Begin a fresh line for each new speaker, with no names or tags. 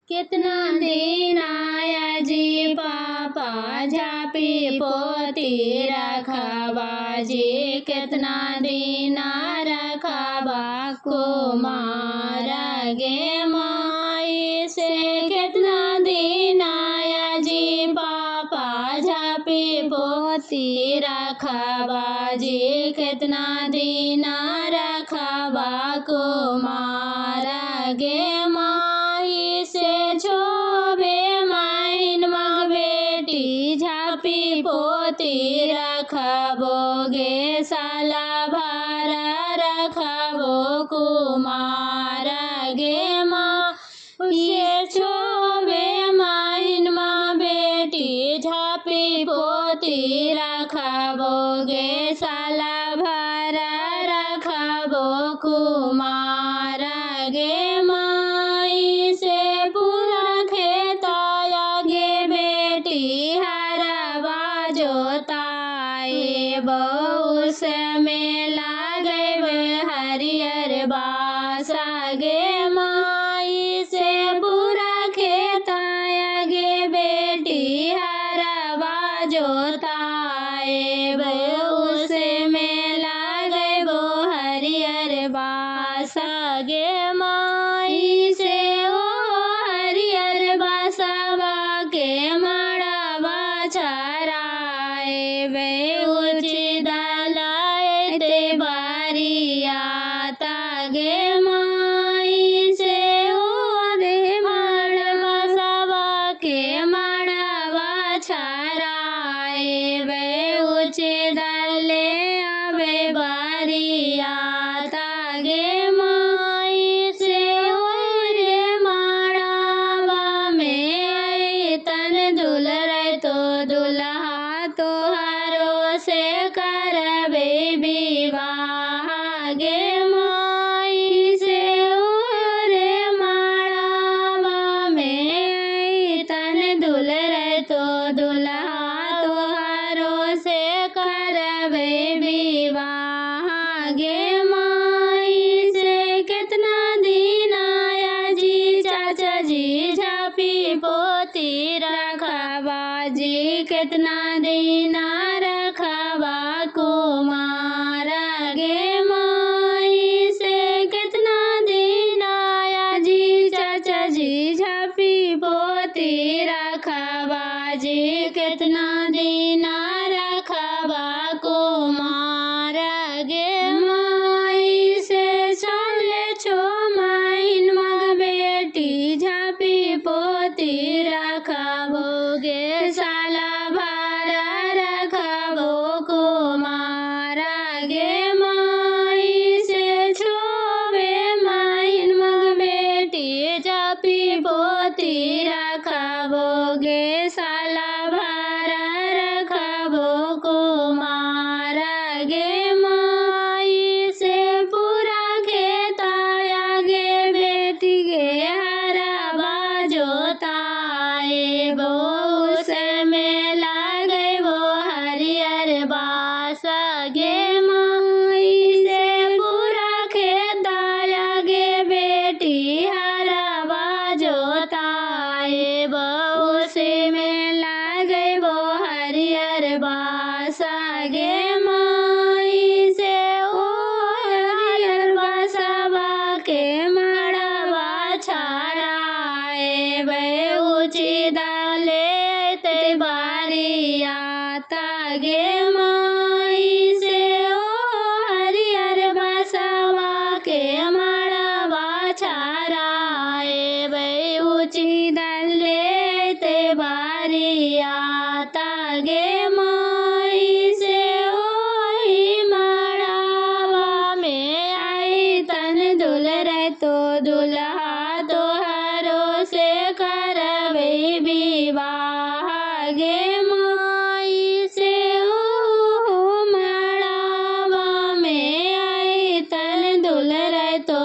कितना दिन आया जी पापा झापी पोती रखबा जी, कितना दिन रखबा कुमार गे माई से। कितना दिन आया जी पापा झापी पोती रखबा जी, कितना दिन रखबा कुमार गे माई से। छोबे माइन मग बेटी झापी पोती रखबो गे, साला भारा रखबो कुमार गे माँ से। छोबे माइन माँ बेटी झापी पोती रखबो गे, साला भारा रखबो कुमार गे माई से। पूरा खेताया गे बेटी हरवा जोताए, बउस में लागब हरियर बासा गे माई से। पूरा खेताया गे बेटी हरवा जोताए, बउस में लागब हरियर बासा गे माई से। ओ हरियर बासवा के मड़वा छराए, वे ऊँची दलाए ते बारिया गे माई से। ओ रे मड़वा सवा के मड़वा छराए, वे ऊँची दले आवे बारिया गे माई से। ओ रे मड़वा में तन दुल रे तो दुल्हा तोहारो से करबे विवाह गे माई से। ओ रे मड़वा में तन दुल रे तो दुल्हा तोहारो से करबे विवाह गे माई से। कितना दिन आया जी चाचा जी झापी पोती रखबा जी, कितना दिन रखबा कुमार गे माई से। कितना दिन आया जी चाचा जी झापी पोती रखबा जी, कितना दिन रखबा कुमार गे माई से। चले छो माइन मग बेटी झापी पोती रखबो गे, साला भारा रखबो कुमार गे माई से। छोबे माइन मग बेटी झापी पोती रखबो गे, साला भारा रखबो कुमार गे माई से। पूरा खेताया गे बेटी गे हरवा जोताए, बउस में लागे वो हरियर बास गे माई से। पूरा खेताया गे बेटी हरवा जोताए, बउस में लागे वो हरियर बास गे माई से। ओ हरियर बासवा के मड़वा छराए, वे ऊँची डाले ते बारिया गे माई से। ओ हरियर बासवा के मड़वा छराए, वे ऊँची डाले ते बारिया गे माई से। ओही मड़वा में आई तन दुल रे तो दुल्हा तोहारो से करबे विवाह गे माई से। ओ मड़वा में आई तन दुल रे तो